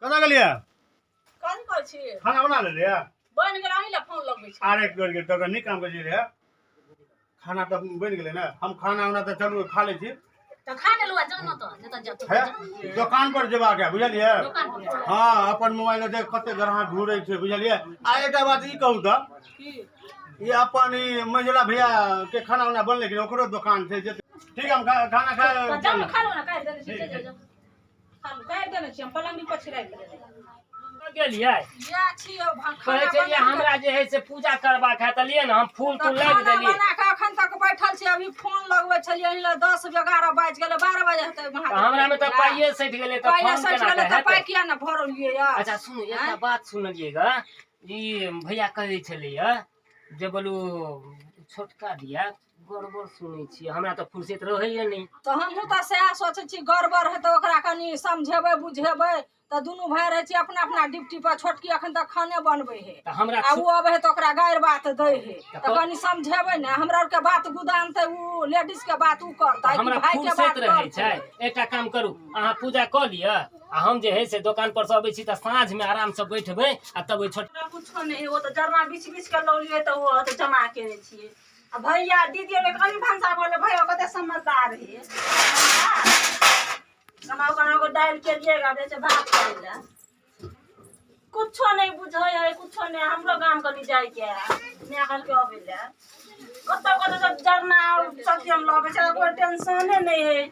कतऽ गेलियै? कथी कहै छी? खाना बना लेलियै? बनि गेल, अहीं लए फोन लगबै छी। आरे कर गेल तऽ नीक काम करै रहे। खाना तऽ बनि गेलै ने, हम खाना उना तऽ चलू खा लै छी। तऽ खा लेलु आ जाउ ने तऽ जतऽ जाउ हे, दोकान पर जेबाक है, बुझलियै? दोकान पर जेबाक। हँ, अपन मोबाइल देख कते ग्राहक घूरै छै, बुझलियै? आ एकटा बात ई कहू तऽ की? ई अपन ई मंझिला भैया के खाना उना बनलै कि नहि? ओकरो दोकान छै जे ठीक है, हम खाना खा तऽ जाउ ने, खा लू ने, काटि देने छी, चलि जाउ, जाउ। खा लू, काटि देने छी हम, पलङ्गी पर छिड़ाकि देने। गेलियै? इएह छी यौ, कहै खाना छै जे बना हमरा जे है से पूजा करबाक है, तऽ लिअ ने, हम फूल तऽ तूल लाबि खाना देलियै। बना कऽ अखन तक बैठल छी, अभी फोन लगबै छलियै अहीं लए, 10 11 बाजि गेलै, 12 बजे हेतै तऽ महादेव हमरा मे तऽ पूजा। पाइए सटि गेलै, तऽ पाइए फोन सटि केना गेलै कऽ तऽ पाइ हेतै? किया ने भरलियै यऽ? अच्छा सुनू, एकटा बात सुनलियै ग, ई भैया कहै छलैया जे बोलू छोटका दिया गड़बड़ सुनै छियै, हमरा तऽ फुर्सत रहैए नहि। तऽ हमहूँ तऽ सएह सोचै छी, गड़बड़ हेतै, ओकरा कनि समझेबै बुझेबै। तऽ दुनू भाय रहै छी अपना अपना ड्यूटी पर, छोटकी अखन तक खाने बनबै है तऽ हमरा आ ओ अबै है तऽ ओकरा गारि बात दै है, तऽ तऽ कनि समझेबै ने। हमरा आरके बात गुदानतै ओ, लेडीज के बात ओ करतै कि हमरा भाय के फुर्सत बात रहै करतै? छै। एकटा काम करू, अहाँ पूजा कऽ लिअ आ हम जे है से दोकान पर से अबै छी तऽ साँझमे आरामसँ बैठबै आ तब ओहि छोट हमरा कुछो नहि है, ओ तऽ जरना बीछ बीछ के लौलियै तऽ ओ तऽ जमा केने छियै। आ भैया दीदी आर कनि भनसा बोले, भैया कते समझदार है। केना केना के दालि केलियै, आब जे छै भात करै लए। कुछो नहि बुझै है, कुछो नहि। हमरो गाम कनि जाइके है, माय कहलकै अबै लए। कतऽ कतऽ सब जरना सब्जी हम लबै छै, कोइ टेंशने नहि है।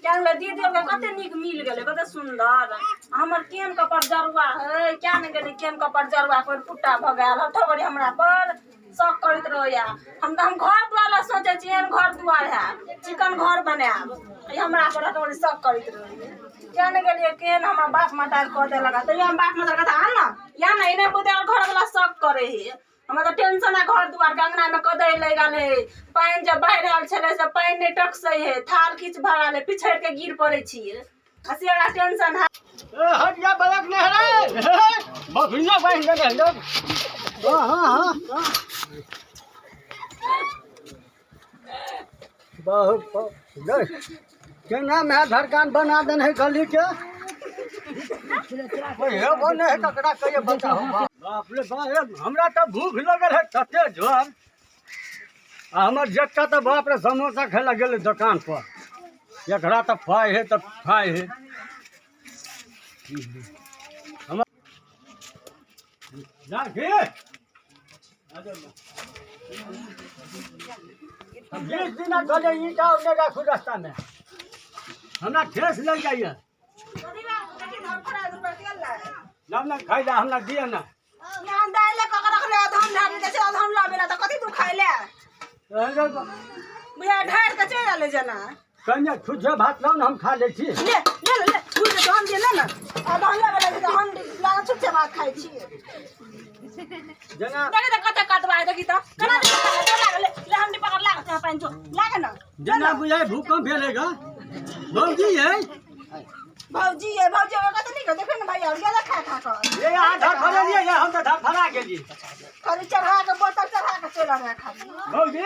क्या ने दीदी आरके कते नीक मिल गेलै, कते सुन्दर। हमर केन कपर जरुआ है, क्या ने गेलै केन कपर जरुआ, कोइ पुट्टा भऽ गेल हठो हमरा पर शौक करैत रहैया। हम तऽ हम घर दुआर लए सोचै छी, एहन घर दुआर है, चिकन घर बनायब, ई हमरा पर हठो शौक करैत रहैया। क्या ने गेलियै केहन हमर बाप मतार कऽ देलक। तैयो हम बाप मतार कहता आ ने या ने एने बुझे घर वाला शौक करै है। हमरा तऽ टेंशन है घर दुआर के, अंगना में कदई लागि गेल है, पानि जब बाढ़ि आयल छलै से पानि नहि टकसै है, थाल खींच भऽ गेल है, पिछड़ि के गिर पड़ै छियै आ से हमरा टेंशन है। ए, हट जा, बलक नहीं रे, बकरिया बांध देने है लोग। हाँ हाँ हाँ हाँ। बहुत बहुत देख केना में धड़कान बना देने है गली के। हे बने है ककरा कहिए बताओ। बाप रे बाप, हे, हमरा तऽ भूख लगल है तते जोर। आ हमर जेठका तऽ बाप रे समोसा खाय लए गेलै दोकान पर। एकरा तऽ पाइ है तऽ खाइ है। हमर जानकी, 20 दिना कहलियै ईंटा नहि राखू रास्तामे, हमरा ठेस लागि जाइए। ना ना खाइ लए हमरा दिअ ना। दालि कऽ के रखले अधम ढारि दै छै, अधम लबे तऽ कथी तू खाइ ले बुझा ढारि कऽ चलि एलै जेना। कन्या छुच्छे भात लाउ ने, हम खा लै छी। ले ले ले, छुट दे हम जे ले ने अधम लेबे लगे तऽ हम लागे छुच्छे भात खाइ छी। जेना देखी तऽ कते कटवा है, देखी तऽ केना लागल। ले ले, हम पकड़ लागे छै पानि जो लागे ना। जेना बुझाइ भूकंप भेलै ग भौजी है। भौजी ये, भौजी ओकरा कते नीक देखै ने भैया गेलै खा खा कऽ। ये अहाँ धड़फड़ेलियै ये, हम तऽ धड़फड़ा गेलियै। खाली चढ़ा के बोतल चढ़ा के चलि आबै खाली। भौजी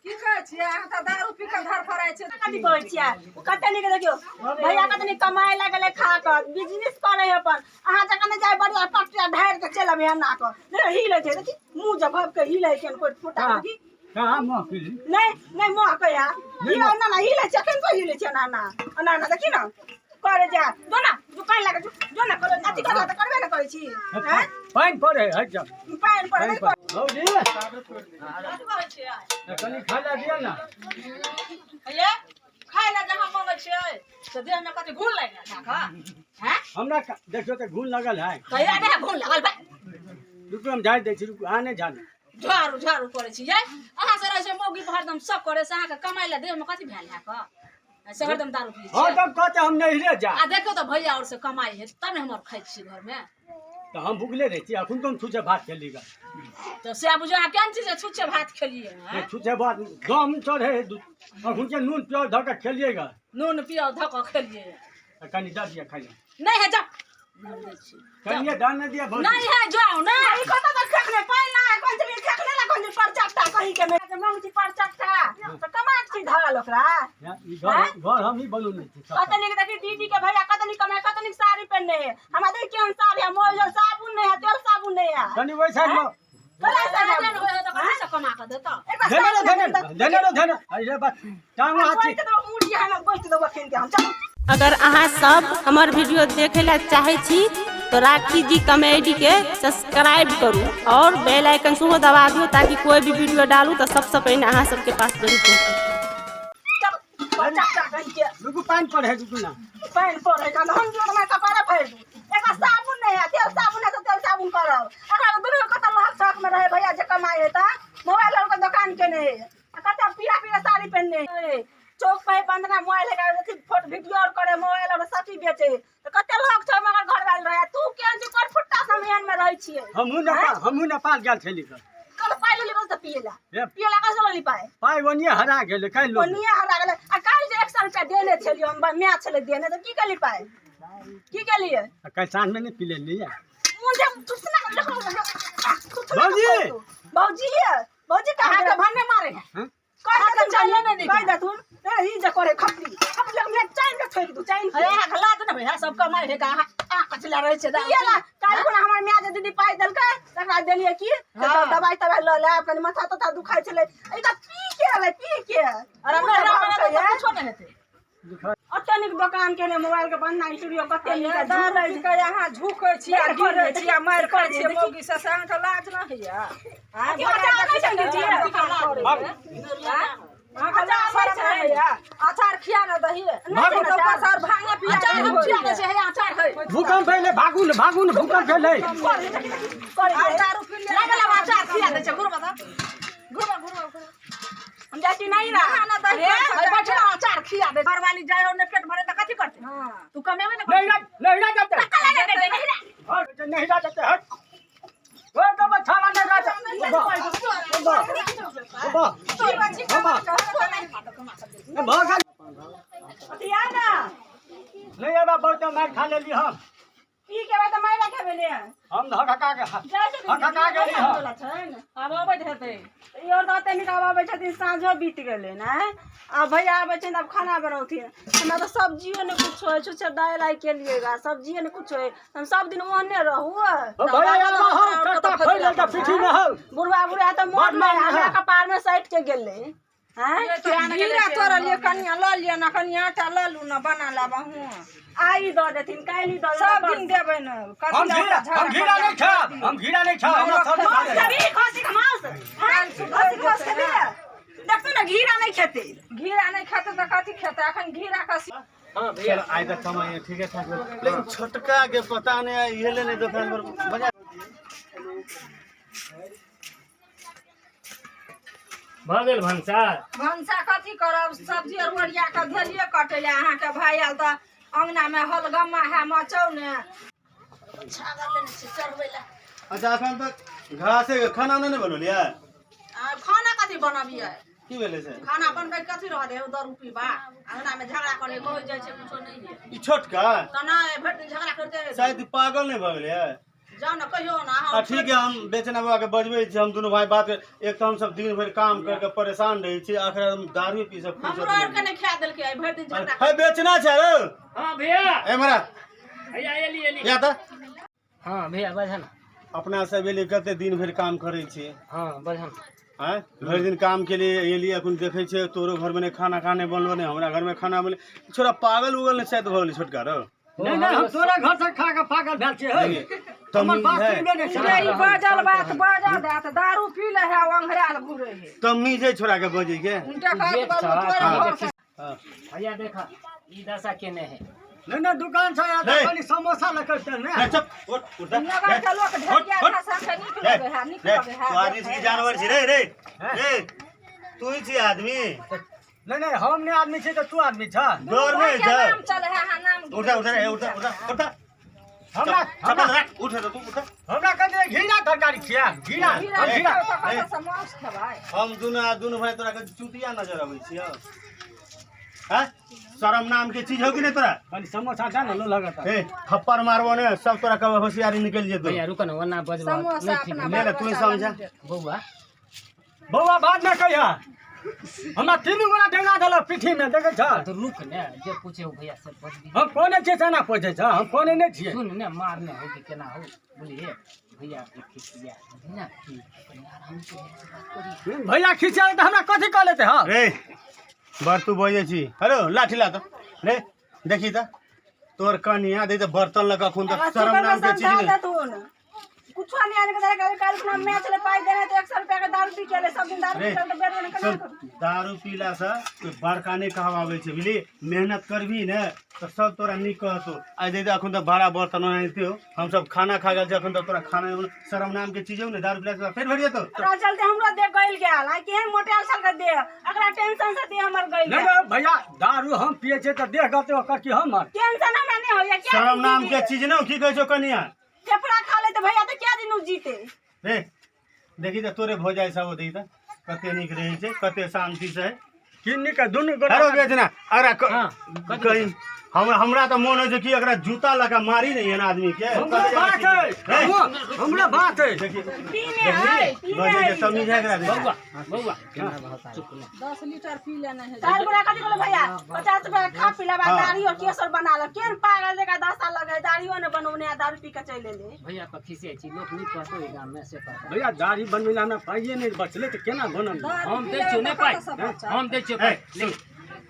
की कहै छियै अहाँ तऽ दारू पी कऽ धड़फड़ाइ छियै। कथी कहै छियै? ओ कते नीक देखियौ भैया, कते नीक कमाइ लगलै खा कऽ, बिजनेस करै है अपन। अहाँ जकाँ नहि जाइ बढ़िया पटिया ढारि कऽ चलि अबै एना कऽ। देखियौ हिलै छै, देखी मुँह जब भब के हिलै छै कोइ फुटा। देखी कहाँ मुँह पीली? नहि नहि, मुँह के या हिलै ना, हिलै छै एखन तो, हिलै छै एना एना एना एना। देखी ने करे जा, जो ना दुकान लागे, जो जो ना करे अथी करला तऽ करबे ने करै छी। हैं पानि पड़े हट जा। पानि पड़े। पानि पड़े भौजी। कथी कहै छियै? कनि खाय लए दिअ ने। ये खाय लए जहाँ मंगै छियै से देहमे कथी घुन लागि गेल अहाँके? हैं? हमरा देखियौ तऽ घुन लगल है। कहिया नहि घुन लागल बा? रुकू, हम झाड़ि दै छी, रुकू, अहाँ नहि झाड़ू। झाड़ू झाड़ू करै छी यै अहाँ से रहै छै मौगी पर हरदम सब करै से अहाँके कमाइ लए देहमे कथी भेल है कऽ से हरदम दारू पी हँ छियै? तब कहते हम नहिरे जा। आ देखियौ तऽ भैया आओर से कमाइ है तब ने हम आओर खाइ छियै घरमे। तऽ हम भुखले रहै छी, अखन तऽ हम छुछे भात खेली ग। तऽ से बुझियौ अहाँ केहन चीज छुच्छे भात खेलियै हैं? छुछे भात दम चढ़े है, अखन के नून प्याज धऽ कऽ खेलियै ग। नून प्याज धऽ कऽ खेलियै। तऽ कनि दऽ दिअ खाइ लए। नहि है, जाउ, हम दै छी। कनिये दऽ ने दिअ भौजी। नहि है, जाउ ने। ई कतऽ तक फेकने पानि ना कोन चीज फेकने ला, कोन चीज पर चट्टा। कहीं के नहीं मांग छी पर चट्टा त कमा छी धरल ओकरा। ई घर घर हम ही बनौने छी। कत निक देखी दीदी के भैया कत निक कमाए, कत निक साड़ी पहनने है। हमरा देख केहन साड़ी है, मोल जल साबुन नहीं है, तेल साबुन नहीं है। कनी ओहि साइड में कला साबुन होय त कथी से कमा के देता। धने रे धने धने रे धने अरे बस टांग हाथ छी। मुड़ी हम गोइठ देबो खेन के हम चल। अगर अहाँ सब हमर वीडियो देखे ला चाहे छी तो राखी जी कॉमेडी के सब्सक्राइब करू और बेल आइकन सेहो दबा दियौ ताकि कोई भी वीडियो डालू तो सबसे पहिने अहाँ सबके पास जरूर पहुँचे। चल चट्टा कहीं के रुकू पानि पर है रुकू ना पानि पड़े का हम जो मैं कपारे फाड़ दू। एकरा साबुन नहीं है, तेल साबुन है तो तेल साबुन करब। एकरा दुनू कत लहक शौक में रहे भैया जे कमाए है त मोबाइल और के दुकान के नहीं है। कत पीला पीला साड़ी पहनने है, चौक पे बंदना मोबाइल है अथी फोटो वीडियो और करे मोबाइल और सब चीज बेचे त कते लहक छौ मगर घर वाल रहे। तू केहन छी कर फुट्टा समयन में रहै छियै। हमहू नेपाल हमहू नेपाल गेल छली ग। कल पाइ लेली बस त पिएला हे। पिएला कसो लेली पाइ पाइ ओनिये हरा गेलै काल्हि लोग। ओनिये हरा गेलै आ काल्हि जे 100 रुपया देने छलियै हम माय छलै देने त की केली पाइ की केलियै? आ काल्हि साँझमे नहि पी लेलियै। मुझे चुसना भौजी! भौजी भौजी कहाँ के भन्ने मारे है हाँ? कह देथुन चल कह देथुन ए ई जे करे खपली खपली हम चैन के छोड़ दू चैन के। अहाँ के लाज नहि होइए, सब कमाइ है अहाँ कचला रहै छै। पियला काल्हि खुना हमर माय जे दीदी पाइ देलकै तकरा देलियै की हाँ। दवाई तवाई लऽ ले कनि माथा तथा दुखाइ छलै। ई तऽ पी के एलै पी के। अरे हमरा कुछो नहि हेतै। ओते नीक दोकान केने मोबाइल के बन्ना स्टूडियो कते नीक है, दारू झूलै पी के अहाँ झुकै छी आ गिरै छी आ मारि खाइ छी मौगी से, से अहाँके लाज नहि होइए? आँय, अथी अचार नहि छै दीदी? अहाँके लाज शरम नहि होइए? अचार खिया ने दही भागू। तऽ ऊपर से आओर भांगे पिया अचार दही हम खिया दै छै, हे अचार है। भूकंप अयलै भागू ने भागू ने भूकंप अयलै। आर दारू पी ले लागल आब अचार खिया दै छै घुरबा तऽ घुमा घुमा घुमा। हम जाइ छी नहीं ना ना दही हे बैठल अचार खिया दे। घरवाली जाइ हो ने पेट भरे तऽ कथी करतै? हाँ। तू कमेबे ने नहिरा नहिरा जेतै। टका लगा दे नहिरा। हट नहिरा जेतै हट। ओए तो बछावा नहिरा जेतै। बाबा बाबा भऽ गेल। अथी आ ना नहि एबा बहुत मारि खा लेली हम। पी के बाद मारि खेबै ने। हम हकहका के जाइ छथिन हकहका गेली हम। आब अबैत हेतै। ई और तऽ ओते नीक आब आबै छथिन साँझो बीत गेलै ने। आब भैया आबै छथिन आब खाना बनौथिन। हमरा तऽ सब्जियो नहि कुछो होइ छै, दालि आइ केलियै गा सब्जियो नहि कुछो होइ। हम सब दिन ओहने रहू। भैया एबा हौ चट्टा फोड़ि लेलकै पीठी मे हौ। बुढ़वा बुढ़ा तऽ बड़ मोट मारि हमरा है। कपार मे सटि के गेलै। आँय घीरा तोड़लियै कनिया लऽ लिअ ने कनि आटा लऽ लू ने बना लेब अहूँ। आइ दऽ देथिन काल्हि दऽ सब देथिन। दिन देबै ने हम घीरा हम घीरा नहि खायब हम घीरा नहि खायब हमरा सब्जी खा मांस लेब। खेबही खस्सी के मांस? हाँ, खस्सी के मांस खेबही? देखतौ ने घीरा नहि खेतै। घीरा नहि खेतै तऽ कथी खेतै? अखन घीरा कसी हां भैया चल आइ तक कमाई ठीके ठाक भेल। लेकिन छोटका के पता नहीं है ये ले नहीं दुकान पर बजा। भऽ गेल भनसा? भनसा कथी करब, सब्जी आर ओरिया कऽ धेलियै कटै लए। अहाँके भाय आयल तऽ अङ्गना मे हलगम्मा है मचौ ने। छागर लेने छी चढ़बै लए। अच्छा अखन तक घासे के खाना उना नहीं बनौलियै? आ, खाना कथी बनबियै? की भेलै से? खाना बनबै के कथी रहतै? ओ दारू पीबा अंगना में झगड़ा करे कहै जाइ छै कुछो नहीं है। ई छोटका तऽ नहि भरि दिन झगड़ा करते रहै छै। शायद पागल नहीं भऽ गेलै? जाउ ने कहियो ने अहाँ। आ ठीक है हम बेचना बाबा के बजबै छी। हम दुनू भाई बात कर- एक तऽ हम सब दिन भरि काम करके परेशान रहै छी, आखिर हम दारू पी सब फुर्सत हमरो आर नहि। के नहि खा देलकै आइ भरि दिन झगड़ा। है बेचना छै रौ। हां भैया ए मरा भैया एली एली या तऽ हां भैया बजन। अपना सब एली कते दिन भरि काम करै छी। हां बजन। आँय भरि दिन काम के लिए एली अखन देखै छियै तोरो घर में नहि खाना खाने बनलो नहि हमरा घर में खाना बनले। छोरा पागल उगल नहि शायद भऽ गेलै छोटका रौ। नहि नहि हम तोरा घर से खा के पागल भेल छियै हौ। हमर तमीज बात है सुनबे नहि छै। ई बाजल बात बाजल देत दारू पी ले है ओंघरायल घुरै है। तमीज है छोरा के बजै के। उनटा कहत बाबू तोरे घर से। हाँ। भैया देखा ई दशा केने है। नहि नहि दुकान छै आ नहीं। कनि समोसा लऽ के ने। ए, चुप उठ उठ जा। नगर के लोक ढेरिया उठ, उठ। घास अहाँके नीक रे, लगै है नीक रे, लगै है। तू आदमी छी कि जानवर छी रे रे रे तू ही छी आदमी। नहि नहि हम नहि आदमी छी तऽ तू आदमी छ। डर नहीं के छै। नाम चले है अहाँ नाम उठ जा, उठ रे उठ जा, उठ जा, उठ जा। हमरा चप्पल रख उठ रे तू उठ। हमरा कनि घीरा तरकारी खिया घीरा घीरा हम घीरा खेबै तऽ कतऽ से मांस खेबै? हम दुनू दुनू भाई तोरा के चुतिया नजर अबै छियौ। हैं शरम नाम के चीज हो कि नहीं तोरा? कनि समोसा दे ने लो लगत। ए थप्पड़ मारबो ने सब तोरा कब होशियारी निकल जेतो। भैया रुको ना वरना बजबा समोसा नहीं ठीक अपना नहीं, नहीं, तू ही समझा। बौआ बौआ बाद में कहिया हमरा तीनू गोरा डेंगा देलक पीठी में देखै छ तो रुक ने जे पूछे हो भैया सब बजबी हम कोने छियै से ना पूछै छ हम कोने नहि छियै सुन ने मारने हो कि केना हो बोलिए भैया के खिसिया ना कनी आराम से भैया से बात करी भैया खिसिया तऽ हमरा कथी कह लेते हँ रे बड़ तू बजै छी हेलो लाठी ला तऽ रे देखी तऽ तोर कनिया दे तऽ बर्तन लऽ कऽ अखन तक शरम नाम के चीज नहि देथुन कुछो नहीं आने के कल कल खुना मैच ले पाई देने तो 100 रुपया के दारू पी के ले सब दिन दारू रे पी के बेर में सुन केना दारू पीला से कोई बड़का नहि कहबाबै छै बुझली मेहनत करबही ने तऽ सब तोरा नीक कहतौ आइ दे अखन तक भाड़ा बर्तन ओनाहिते हो हमसब खाना खा गेल छी अखन तक तोरा खाना नहि बनल। शरम नाम के चीज हो ने दारू पीला से पेट भरि जेतौ ओकरा चलते हमरो देह गइल गेल आ केहन मोटायल छल के देह एकरा टेंशन से देह हमर गइल नहि गेल नहि भैया दारू हम पियै छियै तऽ देह गलते ओकर की हमर टेंशन हमरा नहीं होइया क्या शरम नाम के चीज ने हो, की कहै छौ कनिया फेफड़ा खा ले तऽ भैया तऽ क्या दिन उ जीते रे देखी तऽ तोरे भौजाइ सब देखी तऽ कते नीक रहै छै कते शान्ति से की नीक है, दुनू गोरा हेलो बेचना अरे हाँ, कथी कहीं हमरा तऽ मोन होइ छै कि एकरा जूता लगा मारी नहीं एहन आदमी के हमरो बात है रे, हमरो बात है देखी पीने है पीने बजै है के तमीज है एकरा देखी। बौआ बौआ चुप ने 10 लीटर पी लेने है चार गोरा कथी कहलो भैया 50 रुपया खा पीला बाद हाँ। दाढ़ी और केसर बना लो केहन पागल जका 10 साल लगे दाढ़ियो ने बनौने आ दारू पी के चलि एलै भैया पर खिसियाइ छी लोक नीक कहतौ एहि गाम में से कहतौ भैया दाढ़ी बनबै लए हमरा पाइए नहि बचलै तऽ केना बनल दारू हम पी दै लेबै छियौ नहि तऽ पाइ कतऽ से बचत? हम दै छियौ पाइ ले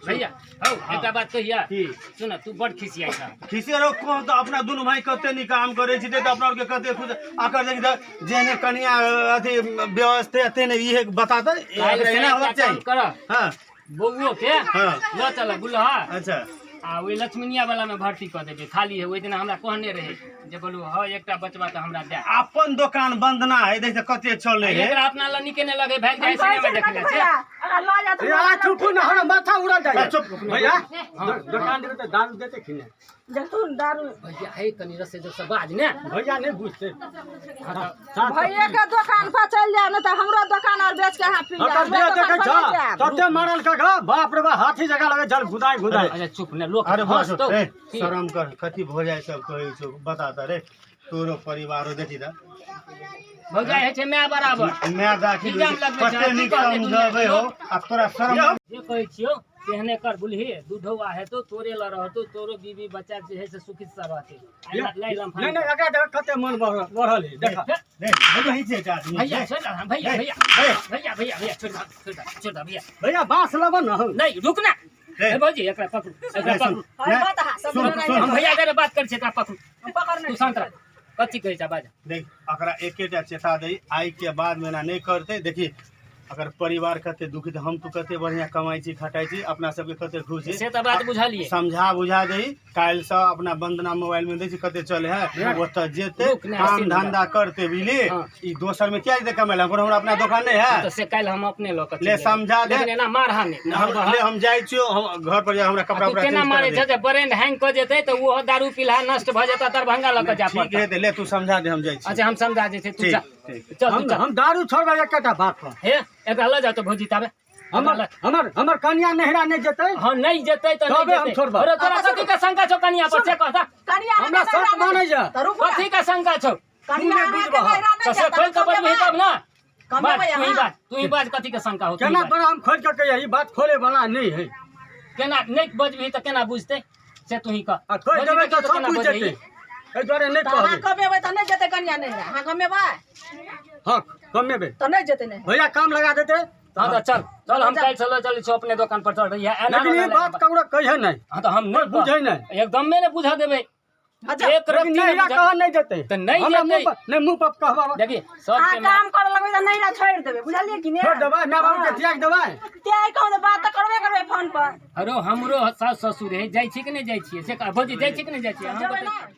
भैया हौ एकटा बात कहिया की सुन तू बड़ खिसियाइ छ खिसे रहो कहो तऽ अपना दुनू भाई कते नीक काम करै छी तऽ अपना आरके कते खुश आकर देखी तऽ जेहने कनिया अथी व्यवस्था तेहने इहे बतातै काल्हि से एना एकटा होबाक काम चाही कर हाँ बौओ के हाँ। लऽ चल बुलहा अच्छा आ ओहि लक्ष्मीनिया वाला में भर्ती कऽ देबै खाली है ओहि दिना हमरा कहने रहे जे बोलू हँ एकटा बचबा तऽ हमरा दए अपन दोकान बंद ना है देख तऽ कते चले है एकरा अपना लऽ नीके नहि लगे भागि जाइ हम कहै सिनेमा छियै देखै लए कथी छै भैया अगर लऽ जात आ चुपू ने हमरा माथा उड़ल जाइए चुप। भैया दोकान देबै तऽ दारू देतै कि नहि देखथुन दारू भैया हे कनि रसे जब बाज ने भैया नहि बुझतै हाँ तऽ भैये के दोकान पर चलि जायब नहि तऽ हमरो दोकान आर बेच के अहाँ पी जायब ओकर हमरो देह दोकान देखै पर छ नहि जायब तते मारल का बाप रे बाप हाथी जकाँ लगै छल गुदाइ गुदाइ अच्छा चुप ने लोक अरे बस हँसतौ ए की? शरम कर कथी भऽ जाइ सब कहै छौ बता तऽ रे तोरो परिवारो देखी तऽ भौजाइ होइ छै माय बराबर माय दाखिल इल्जाम लगबै छै, कते की नीक कहतै समझबै हो आ तोरा शरम जे कहै छियौ तेहने कर बुलही दूधौआ हेतौ तोरे लऽ रहतौ तोरो बीबी बच्चा जे है से सुखित से रहतै आइ लाई नहि नहि एकरा देख कते मन बढ़ल है देख रे नहीं छै एकटा आदमी भैया छोड़ दे भैया भैया ए, भैया भैया भैया छोड़ दे छोड़ दे छोड़ दे भैया भैया बाँस लेबै ने हम नहीं रुक ना रे। ए भौजी एकरा पकड़ू एकरा रे, सुन, पकड़ू हय नहीं, बात अहाँ सब सुन, गोरा सुन। हम भैया जरे बात करै छियै एकरा पकड़ू हम पकड़ने तू शांत रह कथी कहै छ बाज देख एकरा एकेटा चेता दही आइ के बाद में एना नहि करतै देखी अगर परिवार कते दुखित हम तो कते बढ़िया कमाइ छी खटाइ छी अपना सबके कते खुशी से तऽ बात बुझलियै समझा बुझा दही काल्हि से अपना वंदना मोबाइल में दै छी कते चले है ओतऽ जेतै रुक ने, काम अस्सी धंधा करते बुझली हाँ। ई दोसर में किया जेतै कमाइ लए हमरा अपना दोकान नहि है तऽ से काल्हि हम अपने लऽ कऽ ले चलि जेबै। समझा दे। लेकिन एना मारहा नहि हम ले हम जाइ छियौ हम घर पर जा हमरा कपड़ा तू उपड़ा केना चेंज मारै करा छ दे जे ब्रेन हैंग कऽ जेतै तऽ ओहो दारू पीलहा नष्ट भऽ जेतै दरभंगा लऽ कऽ जाय ठीक है पड़तै तऽ ले तू समझा दे हम जाइ छी अच्छा हम समझा दै छियै तू ठीक, जा ठीक। चल तू हम चल हम दारू छोड़बै एकेटा बात पर हे एकरा लऽ जाउ तऽ भौजी ताबे हमर हमर हमर कनिया नहिरा नहि जेतै हँ नहि जेतै तऽ नहि तबे हम जेतै छोड़बै। अरे तोरा कथी के शंका छौ कनिया पर से कह तऽ कनिया हमरा शर्त मानै जा तऽ रुकू कथी के शंका छौ कनिया तू नहि अहाँके बुझबह। नहिरा तऽ नहि से जायत, खोलि कऽ अहाँ बजबही तब ने कमेबै बाज तू ही अहाँ। बाज तू ही बाज कथी के शंका हो तू ही केना बाज। बड़ा हम खोलि कऽ कहियै ई बात खोले वाला नहि है केना नहि बजबही तऽ केना बुझतै से तू ही कह आ खोलि देबै बजबही तऽ सब केना बुझि बजबही? जेतै एहि दुआरे नहि तऽ अहाँ कहबै कमेबै तऽ नहि जेतै कनिया नहिरा अहाँ कमेबै हँ कमेबै तऽ नहि जेतै नहिरा भैया काम लगा देतै हाँ तऽ चल चल हम काल्हि से लऽ चलै छियौ अपने दोकान पर चल रही है एना लेकिन ई लऽ बात ककरो कहियै नहि हाँ तऽ हम नहि बुझै नहि। एकदमे नहि बुझऽ देबै अच्छा एक लेकिन रत्ती नहि नहिरा बुझऽ कह नहि जेतै तऽ नहि हमरा मुँह जेतै। पर नहि मुँह पर कहबा देखी अहाँ सबके काम करऽ लगबै तऽ नहिरा छोड़ि देबै बुझलियै कि नहि छोड़ देबै माय बाबू के त्याग देबै त्याग कहू तऽ बात तऽ करबे करबै फोन पर अरे हमरो सास ससुर है जाइ छी कि नहि जाइ छियै से कह भौजी जाइ छी कि नहि जाइ छियै अहाँ जेबै बतैयौ। ने